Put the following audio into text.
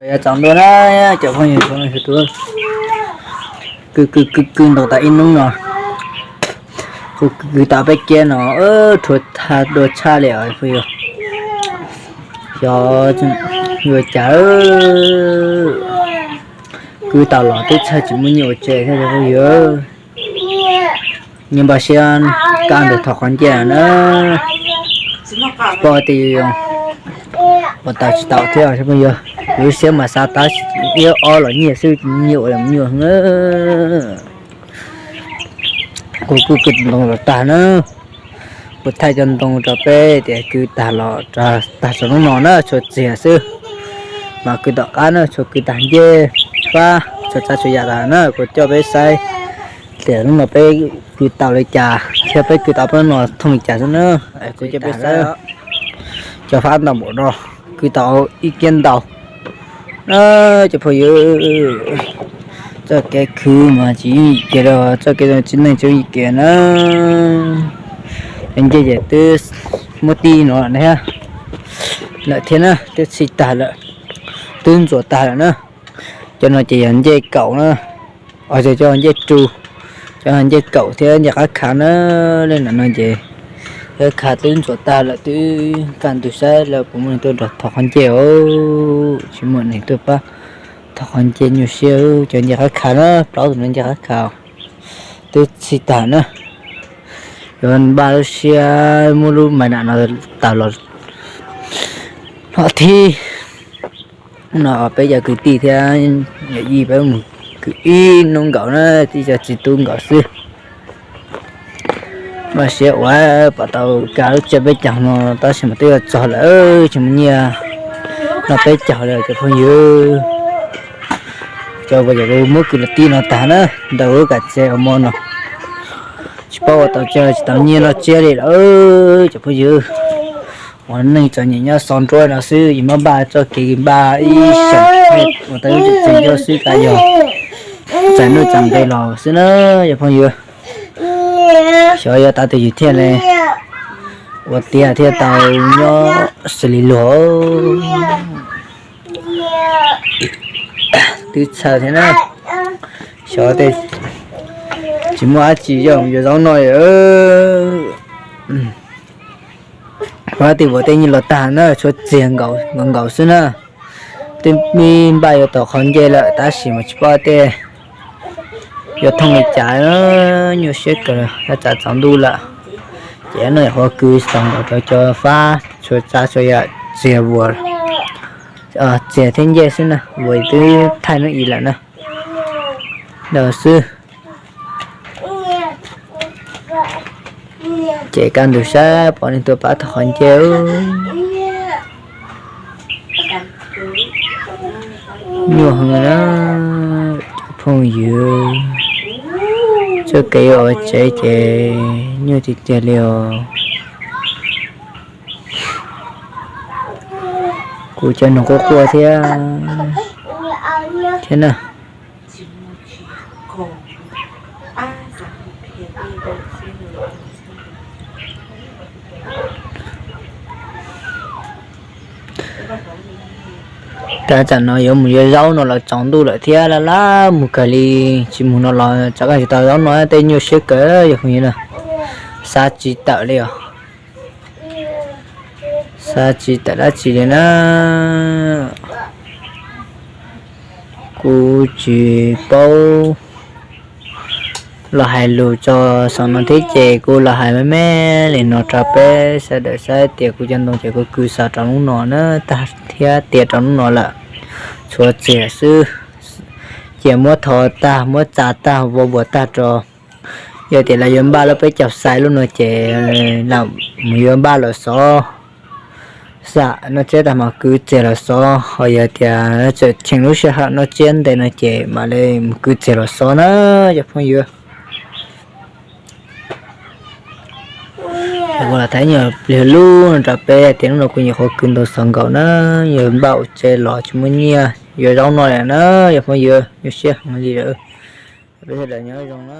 Yav tsaus ntuj na, cov phooj ywg, kwv kwv kwv kwv ntaus tas ib hnub no, kuv kwv kwv tas peb kiab no, rhuav tag dua tshaj li os phooj ywg. Xyov yuav cas, kwv tas los twb txhaj tsis muaj nyiaj ua tsev thiab phooj ywg. Nyias npaj siab kaj ntug thov qhov ncej na, pom tias yuav ua tau tsis tau thiab phooj ywg. Lub siab mas xav tab sis ib ob los nyiaj xwb, nyiaj ua nyuaj heev. Kuv kuj kwv ntoo los tag na, kuv thaij cov ntoo rau peb tias kwv tag los tag tsaus ntuj no na, tshuav txiag xwb. Mas kwv tom qab na, tshuav kwv tag ncej, fab, tshuav tsav tshuav yam tas na, kuv coj peb saib tias hnub no peb kwv tau li cas thiab peb kwv tau peb no thooj li cas xwb na. Kuv coj peb saib cov fab ntau npaum no, kwv tau ib kiab ntau. Cov phooj ywg, txoj kev khwv mas tsis yooj yim kiag li, txoj kev txiv neej tsis yooj yim kiag na. Ncej ces twb muab tib no thiab lawm thiab na, twb txhij tag lawm, twb ntxuav tag lawm na. Cov no ces yog ncej kaum na, os, cov ncej ru, cov ncej kaum thiab ncej qab khav na. Li no ces qab khav twb ntxuav tag lawm, twb kaj ntug saib lawv puas muaj neeg tuaj nrog thov qhov ncej os. Tsis muaj neeg tuaj pab thov qhov ncej, nyuaj siab. Cov ncej qab khav na, plaub tus no ncej qab khav twb txhij tag na. Yuav npaj lub siab muab lub mais nam no tawm los hlo thib no, peb cov kwv tij thiab yawm yij peb mus kwv ib hnub nkaus na, tib co txiv tub nkaus xwb. Npaj siab ua pom tau kav lub tsiab peb caug no tab sis mas twb yuav txog lawm, tsis muaj nyiaj noj peb caug li cov phooj ywg. Cov uas yog kuv muab kwv los tib no tag na, ntawm lub kav tsev uas muaj no, tsis paub ua tau tsiab tsis tau nyiaj noj tsiab li lawm cov phooj ywg. Ua neej txom nyem nyob xov nruab no xwb, yus muab npaj txoj kev npaj ib xyoos ua tau lub tsev nyob xwb, kav yog txais nuj txais nqi los xwb na cov phooj ywg. Xyov yuav tav twg yus thiaj li ua tiav thiaj tau nyob xws li luag. Twb txhawj thiab na. Xyov tej tsis muaj dab tsi, yog yuav zaub noj. Pab tej vuas tej nyuj los tag na, tshuav txiag nkaus nkaus xwb na. Twb npaj yuav tau qhov ncej lawm tab sis mas tsis paub tej yuav thooj li cas, nyuaj siab kawg, tab tsav tsaus ntuj lawm. Ces no yog qhov kwv xaus nkaus rau cov fab, tshuav tsav tshuav yam txiag vuas, txiag thiab ncej xwb na, vuas twb thaij hnub ib lawm na. Ntawd xwb. Ces kaj ntug saib pom neeg tuaj pab thov qhov ncej. Nyuaj heev na cov phooj ywg, txoj kev yuav ua tsev ces nyuaj tiag tiag li os. Kuv cov nus quaj quaj thiab, thiab na. Tab tsam no yuav mus yuav zaub no los tsaus ntuj lawm thiab, laj laj mus kawg li, tsis mus no los tsam kaj tsis tau zaub no tej nyuaj siab kawg yog phooj ywg na. Xav tsis tawm li os. Xav tsis tawm dab tsi li na. Kuv tsis paub los hais lus tso xaus no thiab ces kuv los hais me me li no rau peb sawv daws saib tias kuv cov ntoo ces kuv kwv xaus rau hnub no na, tag thiab tiav rau hnub no lawm. Tshuav txiag xwb, ces muab thov tag muab txav tag vov vuas tag rau. Yog tias lawv yuav npaj lub peb caug xais lub no ces lam mus yuav npaj los xov. Xam noj tsiab tag mas kwv txiag los xov, ho yog tias tseem cheem lub sij hawm noj tsiab ntev no ces mam li mus kwv txiag los xov na cov phooj ywg. Kuv los thaij nyuag pliag lub no rau peb tias hnub no kuv nyuam qhuav kwv ntau xov nkaus na, yuav npaj ua tsev los tsis muaj nyiaj yuav zaub noj lawm na cov phooj ywg, nyuaj siab heev li lawm. Peb sawv daws nyob zoo na.